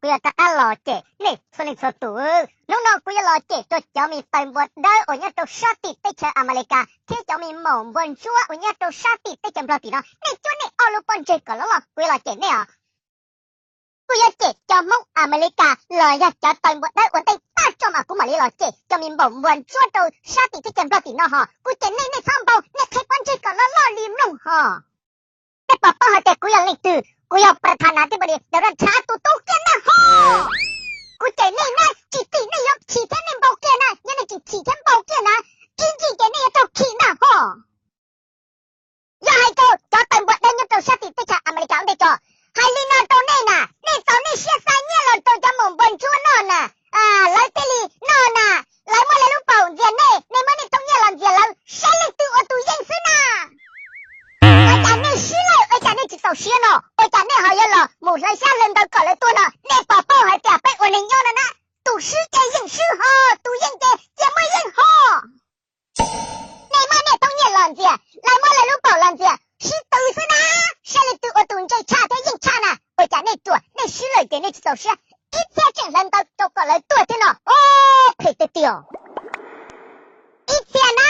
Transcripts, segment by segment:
Kuv yuav rov qab los cem nej txhua leej txhua tus. Hnub no kuv yuav los cem rau cov me taws npua dawb uas nyob rau sab tim teb chaws Amelikas thiab cov me maum npua ntsuab uas nyob rau sab tim teb chaws Nplog tim no. Nej cuab nej ob lub pob ntseg kom loj loj, kuv yuav los cem nej os. Kuv yuav cem cov Hmoob Amelikas los yog cov taws npua dawb ua ntej tag tso mas kuv mam li los cem cov me maum npua ntsuab rau sab tim teb chaws Nplog tim no hos. Kuv cem nej, nej txhob npau, nej qhib pob ntseg kom loj loj li mloog hos. Nej puas paub hais tias kuv yog leej twg? Kuv yog pras thas nas thiab npaus li Donald Trump tus tub kiag na hos. Kuv cem nej na, tsis tim nej yuav chim thiab nej npau kiag na, yog nej tsis chim thiab npau kiag na, ib ntsis ces nej yuav raug chim na hos. Yog hais rau cov taws npua dawb nyob rau sab tim teb chaws Amelikas ua ntej tso, hais li no rau nej na, nej txaus nej siab xa nyiaj los rau cov maum npua ntsuab noj na, lawv thiaj li noj na, lawv muab lawv lub paum ntxias nej, nej muab nej tau nyiaj los ntxias lawv, saib leej twg ua tus yeej xwb na. Ua cas nej swb lawm, ua cas nej tsis txaus siab no, ua cas nej ho yuav los mus hlawv xyab hlawv ntawv kom lawv tuag no, nej puas paub hais tias peb ua neeg nyob no na, tus swb ces yeej swb hos, tus yeej ces cia muaj yeej hos. Nej muab nej tau nyiaj los ntxias, lawv muab lawv lub paum los ntxias, sib tw xwb na, saib leej twg ua tus ntse tshaj thiab yeej tshaj na. Ua cas nej ruam, nej swb lawm ces nej tsis txaus siab, ib txhiab tseem hlawv ntawv rau kom lawv tuag thiab no, phem tiag tiag. Ib txhia na,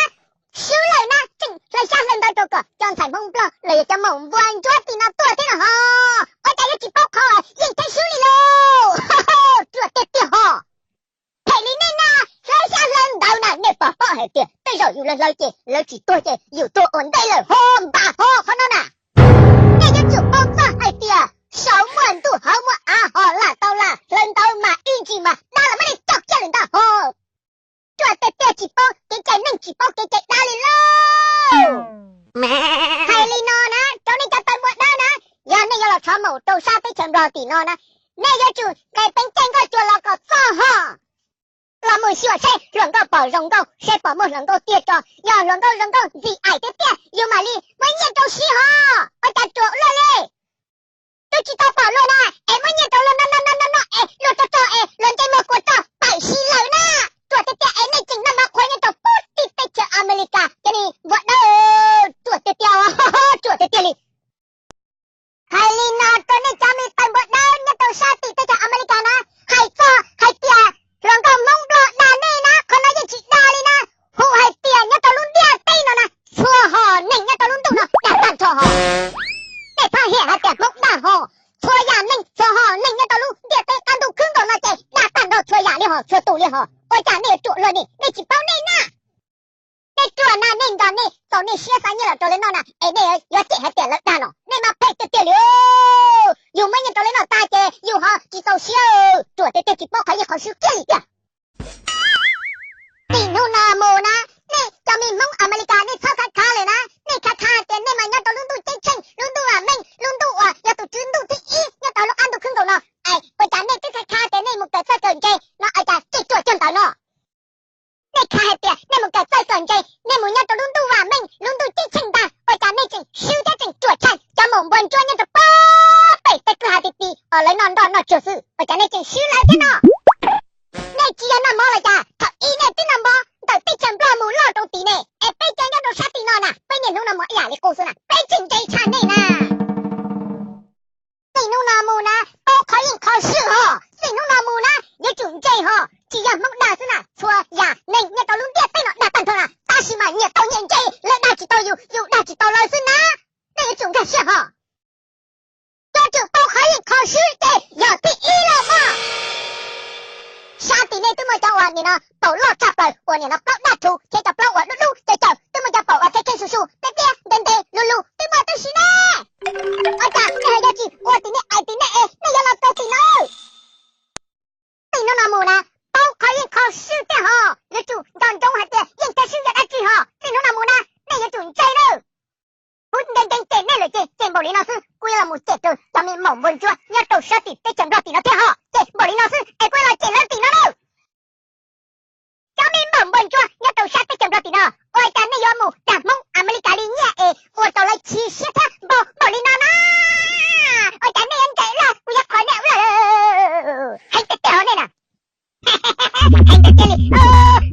swb lawm na tseem hlawv xyab hlawv ntawv rau kom cov ntxhais Hmoob Nplog los yog cov maum npua ntsuab tim no tuag thiab no hos. Ua cas yuav tsis paub qhov yeej thiab swb li lauj? Ruam tiag tiag hos. Phem li nej na, hlawv xyab hlawv ntawv na, nej puas paub hais tias tej zaum yus hlawv hlawv ces lawv tsis tuag ces yus tuag ua ntej lawm hos, npam hos qhov no na. Nej yuav tsum paub txog hais tias saum muaj ntuj hauv muaj av hos, lam tau lam hlawv ntawv mas ib ntsis mas dab los muab nej coj kiag lawm ntag hos. Ruam tiag tiag, tsis paub kev cai neeg tsis paub kev cai dab li lauj. Hais li no na rau nej cov taws npua dawb na, yog nej yuav los tshov maum rau sab teb chaws Nplog tim no na, nej yuav tsum nqes peev caij nkauj cuag los kom txog hos. Los mus xyuas seb hluas nkauj pom zoo nkauj, seb pom muaj hluas nkauj tiag tso, yog hluas nkauj zoo nkauj ntxim aim tiag tiag yus mam li muab nyiaj rau siv hos. Ua cas ruam ua luaj li? Twb tsis tau pom luag na es muab nyiaj rau luag no no no no es luag tso tso es luag ntsej muag kua roj paim si lawm na. Ruam tiag tiag es nej tseem noj mov qhuav nyob rau pem tim teb chaws Amelikas, cov niag npua dawb, ruam tiag tiag, ruam tiag tiag li. Hais li no rau nej cov me taws npua dawb nyob rau sab tim teb chaws Amelikas na, hais txog hais tias hluas nkauj Hmoob Nplog dag nej na, qhov no yeej tsis dag li na. Hu hais tias nyob rau lub ntiaj teb no na, txhua hom neeg nyob rau lub ntuj no dag tag nrho hos. Nej txhob hiam hais tias Hmoob dag hos, txhua yam neeg txhua hom neeg nyob rau lub ntiaj teb qab ntuj khwb nkaus no ces dag tag nrho txhua yam li hos, txhua tus li hos. Ua cas nej yuav ruam luaj ni, nej tsis paub nej na. Nej ruam na, nej nrog nej txaus nej siab xa nyiaj los rau lawv noj na es nej yuav cem hais tias lawv dag no, nej mas phem tiag tiag li. Yus muab nyiaj rau lawv noj tag ces yus ho tsis txaus siab, ruam tiag tiag tsis paub qhov yeej qhov swb kiag li tiag. Txij hnub no mus na, nej cov me Hmoob Amelikas nej txhob khav khav lawm na, nej khav khav tias nej mas nyob rau lub ntuj ceeb tsheej, lub ntuj vam meej, lub ntuj uas yog tus tswv ntuj thib ib nyob rau lub qab ntuj khwb nkaus no, es ua cas nej twb khav khav tias nej mus kawm txawj kawm ntse no, ua cas tseem ruam cuag ntawd no? Nej khav hais tias nej mus kawm txawj kawm ntse, nej mus nyob rau lub ntuj vam meej, lub ntuj ceeb tsheej ntag, ua cas nej tseem swb thiab tseem ruam tshaj cov maum npua ntsuab nyob rau pem tej kwj ha ti ti uas lawv noj nroj noj tsuag xwb, ua cas nej tseem swb lawv thiab no? Nej tsis yog noj mov los cas, thaum ub nej twb noj mov ntawm teb chaws Nplog mus loj rau tid ne, es peb cov nyob rau sab tim no na, peb niaj hnub noj mov ib yam li qub xwb na, peb tseem ntse tshaj nej na. Txij hnub no mus na, paub qhov yeej qhov swb hos, txij hnub no mus na yuav tsum ntse hos, tsis yog Hmoob dag xwb na, txhua yam neeg nyob rau lub ntiaj teb no dag tag nrho na, tab sis mas nyias tau nyias ntse, lawv dag tsis tau yus, yus dag tsis tau lawv xwb na. Nej yuav tsum nkag siab hos. Yuav tsum paub qhov yeej qhov swb ces yog thib ib los mas. Sab tim nej twb muaj cov uas nim no paum loj tshaj plaws uas nim no plaub daj rhuv thiab cov plaub uas dub dub caws caws, twb muaj cov paum uas khev khev su su, pliab pliab ntev ntev lug lug, twb muaj tib si ne. Ua cas nej ho yuav tsis ua tim nej aim tim nej es nej yuav los txog tim no? Txij hnub no mus na, paub qhov yeej qhov swb thiab hos, yuav tsum nco ntsoov hais tias yeej thiab swb yog dab tsi hos. Txij hnub no mus na, nej yuav tsum ntse nawb. Kuv nkees nkees cem nej lawm ces cem npaum li no xwb, kuv yuav los mus cem rau cov me maum npua ntsuab nyob rau sab tim teb chaws Nplog tim no thiab hos, cem npaum li no xwb es kuv yuav los cem lawv tim no nawb. Cov me maum npua ntsuab nyob rau sab teb chaws Nplog tim no, ua cas nej yuav mus dag Hmoob Amelikas li nyiaj es ua rau lawv chim siab thiab npau npaum li no na? Ua cas nej yuav ntse lawm, kuv yuav qhov nej ua lawm. Heev tiag tiag hos nej na. Heev tiag tiag li.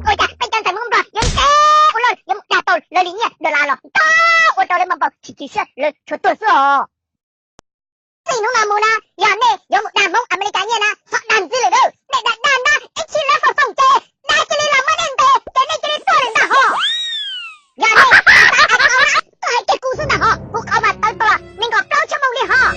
Ua cas peb cov ntxhais Hmoob Nplog yuav ntse ua luaj, yuav mus dag tau lawv li nyiaj dollar los ntau, ua rau lawv npau npau chim chim siab, lawv tshuav tuag xwb os. Txij hnub no mus na, yog nej yuav mus dag Hmoob Amelikas nyiaj na, txhob dag ntxiv lawm lauj. Nej dag dag na ib chim lawv foom foom ces dag cia li los muab nej ntes ces nej cia li tuag lawm ntag hos. Yog nej xav hais qhov na, tuaj hais kiag kuv xwb ntag hos, kuv qhov mas tawv tau los nees nkaum plaub tshuab moos li hos.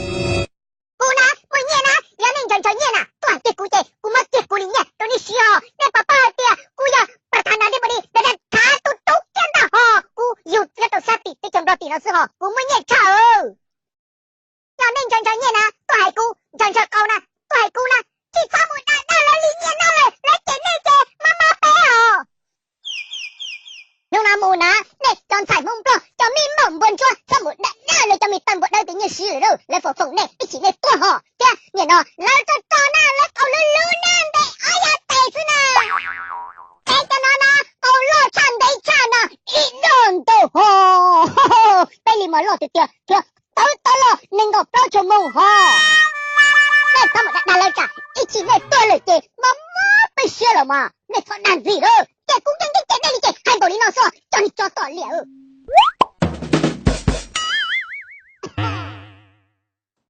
Kuv na muaj nyiaj na, yog nej ntshaw ntshaw nyiaj na tuaj hais kiag kuv ces kuv muab kiag kuv li nyiaj rau nej siv hos. Nej puas paub hais tias kuv yog pas thas nas dej npua di, dag dag thav tus tub kiag ntag hos, kuv yug nyob rau sab tim teb chaws Nplog tim no xwb hos, kuv muaj nyiaj tshaj. Yog nej ntshaw ntshaw nyiaj na tuaj hais kuv, ntshaw ntshaw qau na tuaj hais kuv na, tsis txhob mus dag dag lawv li nyiaj no lawm, lawv cem nej ces mob mob peb os. Hnub no mus na, nej cov ntxhais Hmoob Nplog, cov me npaum npua ntsuab, txhob mus dag dag lawv cov me tawg npua dawb tus nyiaj siv lawm lauj, lawv foom foom nej ib chim nej tuag hos thiab. Nim no lawv tso tso na, lawv qau lub lub na ntes ob yab tes xwb na. Peb cov no na, qau loj tshaj ntev tshaj na, ib dog ntau hos. Peb li mas loj tiag tiag thiab, tawv tau los nees nkaum plaub tshuab moos hos. Nej txhob mus dag dag lawv tsam ib chim nej tuag lawm ces mob mob peb siab los mas, nej txhob dag ntxiv lawm. Ces kuv yeej yeej cem nej li ces hais npaum li no xwb, cov niag tsov tom liam.